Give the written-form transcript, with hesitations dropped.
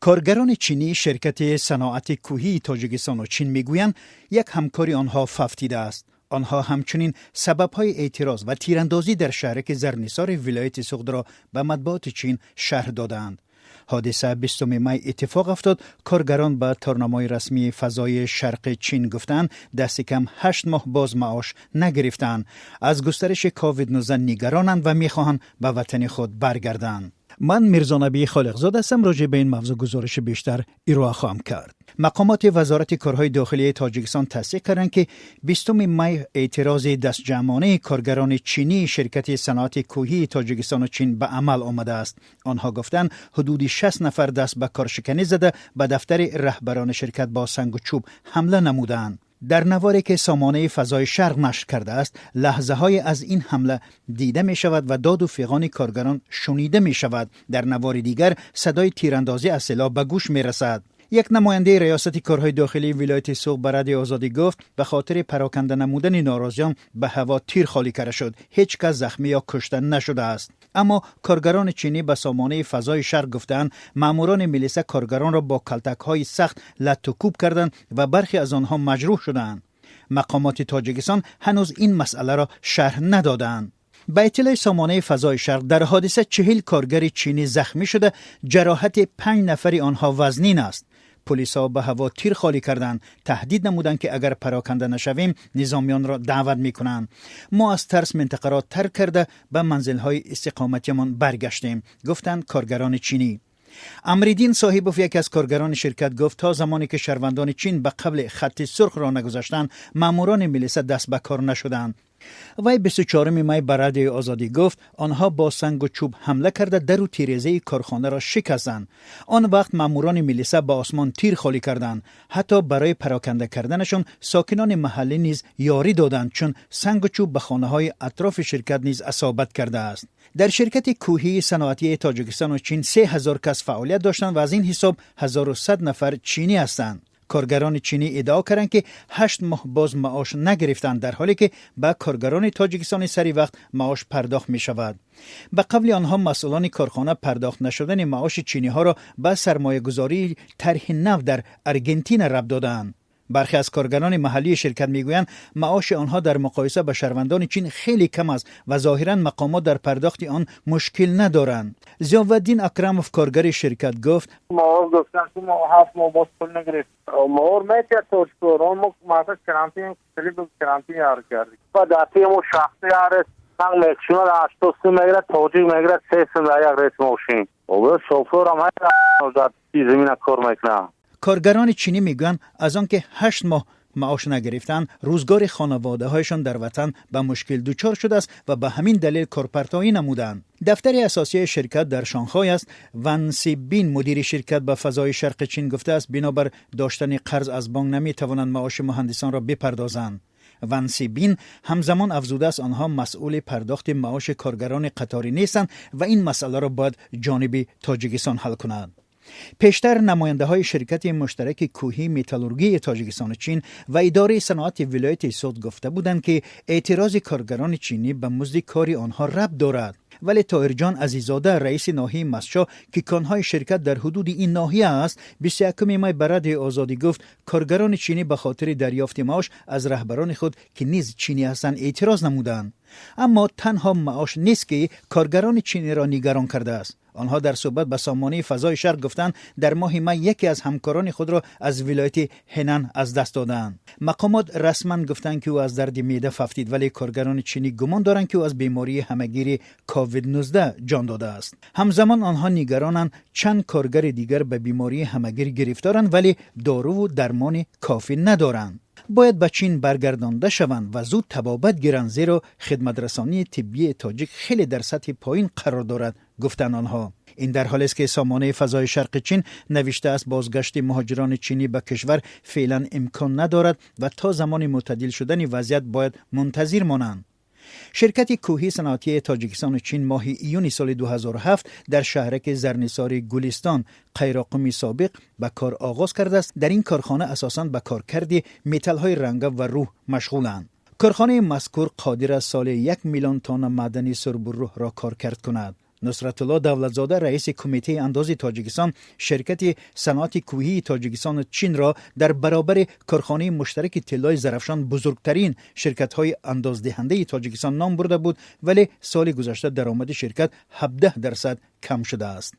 Коргарони чинии ширкати саноати кӯҳии Тоҷикистону Чин мегӯянд, як ҳамкори онҳо фавтидааст. Онҳо ҳамчунин сабабҳои эътироз ва тирандозӣ дар шаҳраки Зарнисори вилояти Суғдро ба матбуоти Чин шарҳ додаанд. Ҳодиса 20 май иттифоқ афтод. Коргарон ба торнамои расмии Фазои Шарқи Чин гуфтаанд, дасти кам 8 моҳ боз маош нагирифтаанд, аз густариши ковид-19 нигаронанд ва мехоҳанд ба ватани худ баргарданд. Ман Мирзонабии Холиқзод ҳастам. Роҷеъ ба ин мавзӯъ гузориши бештар ироа хоҳам кард. Мақомоти Вазорати корҳои дохилии Тоҷикистон тасдиқ карданд, ки 20 май эътирози дастҷамъонаи коргарони чинии ширкати саноати кӯҳии Тоҷикистону Чин ба амал омадааст. Онҳо гуфтанд, ҳудуди 60 нафар даст ба коршиканӣ зада, ба дафтари раҳбарони ширкат бо сангу чӯб ҳамла намуданд. Дар наворе, ки сомонаи Фазои Шарқ нашр кардааст, лаҳзаҳое аз ин ҳамла дида мешавад ва доду фиғони коргарон шунида мешавад. Дар навори дигар садои тирандозӣ аз силоҳ ба гӯш мерасад. Як намояндаи Раёсати корҳои дохилии вилояти Суғд ба Радиои Озодӣ гуфт, ба хотири пароканда намудани норозиён ба ҳаво тир холӣ карда шуд, ҳеҷ кас захмӣ ё кушта нашудааст. Аммо коргарони чинӣ ба сомонаи Фазои Шарқ гуфтаанд, маъмурони милиса коргаронро бо калтакҳои сахт латту кӯб карданд ва бархе аз онҳо маҷрӯҳ шуданд. Мақомоти Тоҷикистон ҳанӯз ин масъаларо шарҳ надодаанд. Ба иттилои сомонаи Фазои Шарқ, дар ҳодиса 40 коргари чинӣ захмӣ шуда, ҷароҳати панҷ нафари онҳо вазнин аст. Пулисҳо ба ҳаво тир холӣ карданд, таҳдид намуданд, ки агар пароканда нашавем, низомиёнро даъват мекунанд. Мо аз тарс минтақаро тарк карда, ба манзилҳои истиқоматиамон баргаштем, гуфтанд коргарони чинӣ. Амриддин Соҳибов, яке аз коргарони ширкат, гуфт, то замоне ки шаҳрвандони Чин ба қавли хатти сурхро нагузаштанд, маъмурони милиса даст ба кор нашуданд. Вай 24 май ба Радиои Озодӣ гуфт, онҳо бо сангу чӯб ҳамла карда, дару тирезаи корхонаро шикастанд. Он вақт маъмурони милиса ба осмон тир холӣ карданд. Ҳатто барои пароканда карданашон сокинони маҳаллӣ низ ёрӣ доданд, чун сангу чӯб ба хонаҳои атрофи ширкат низ асобат кардааст. Дар ширкати кӯҳии саноатии Тоҷикистону Чин 3000 кас фаъолият доштанд ва аз ин ҳисоб 1100 нафар чинӣ ҳастанд. Коргарони чинӣ иддао карданд, ки 8 моҳ боз маош нагирифтанд, дар ҳоле ки ба коргарони тоҷикистони сари вақт маош пардохт мешавад. Ба қавли онҳо, масъулони корхона пардохт нашудани маоши чиниҳоро ба сармоягузории тарҳи нав дар Аргентина рабт додаанд. Бархе аз коргарони маҳаллии ширкат мегӯянд, маоши онҳо дар муқоиса ба шаҳрвандони Чин хеле кам аст ва зоҳиран мақомот дар пардохти он мушкил надоранд. Зиёваддин Акрамов, коргари ширкат, гуфт: Гуфтан, ки мо 7 моҳ боз пул нагирифт. Моор метиҳад тоҷикорон. Мо масал карантин, карантин яр кардем. Ба дастаи мо шахси яре санг мекушимад, 80 сум мегирад, тоҷик мегирад 3 сум дар як рейс мошин. Шофёрам дар замина кор мекунад. Коргарони чинӣ мегӯянд, аз он ки 8 моҳ маош нагирифтанд, рӯзгори хонаводаҳояшон дар ватан ба мушкил дучор шудааст ва ба ҳамин далел корпартоӣ намуданд. Дафтари асосии ширкат дар Шанхой аст. Ван Сибин, мудири ширкат, ба Фазои Шарқи Чин гуфтааст, бинобар доштани қарз аз бонк наметавонанд маоши муҳандисонро бипардозанд. Ван Сибин ҳамзамон афзудааст, онҳо масъули пардохти маоши коргарони қаторӣ нестанд ва ин масъаларо бояд ҷониби Тоҷикистон ҳал кунад. Пештар намояндаҳои ширкати муштараки кӯҳии металлургии Тоҷикистону Чин ва идораи саноати вилояти Суғд гуфта буданд, ки эътирози коргарони чинӣ ба музди кори онҳо рабт дорад. Вале Тоҳирҷон Азиззода, раиси ноҳияи Мастчоҳ, ки конҳои ширкат дар ҳудуди ин ноҳия аст, 21 май ба Радиои Озодӣ гуфт, коргарони чинӣ ба хотири дарёфти маош аз раҳбарони худ, ки низ чинӣ ҳастанд, эътироз намуданд. Аммо танҳо маош нест, ки коргарони чиниро нигарон кардааст. Онҳо дар суҳбат ба сомонаи Фазои Шарқ гуфтанд, дар моҳи май яке аз ҳамкорони худро аз вилояти Ҳенан аз даст додаанд. Мақомот расман гуфтанд, ки ӯ аз дарди меъда фавтид, вале коргарони чинӣ гумон доранд, ки ӯ аз бемории ҳамагири ковид-19 ҷон додааст. Ҳамзамон онҳо нигаронанд, чанд коргари дигар ба бемории ҳамагир гирифторанд, вале доруву дармони кофӣ надоранд, бояд ба Чин баргардонда шаванд ва зуд табобат гиранд, зеро хидматрасонии тиббии тоҷик хеле дар сатҳи поин қарор дорад, гуфтанд онҳо. Ин дар ҳолест, ки сомонаи Фазои Шарқи Чин навиштааст, бозгашти муҳоҷирони чинӣ ба кишвар феълан имкон надорад ва то замони мӯътадил шудани вазъият бояд мунтазир монанд. Ширкати кӯҳии саноатии Тоҷикистону Чин моҳи июни соли 2007 дар шаҳраки Зарнисори Гулистон, Қайроқуми собиқ, ба кор оғоз кардааст. Дар ин корхона асосан ба коркарди металлҳои ранга ва рӯҳ машғуланд. Корхонаи мазкур қодир аст соле 1 миллион тонна маъдани сурбу рӯҳро коркард кунад. Нусратулло Давлатзода, раиси Кумитаи андози Тоҷикистон, ширкати саноати кӯҳии Тоҷикистону Чинро дар баробари корхонаи муштараки тиллои Зарафшон бузургтарин ширкатҳои андоздиҳандаи Тоҷикистон ном бурда буд, вале соли гузашта даромади ширкат 17% кам шудааст.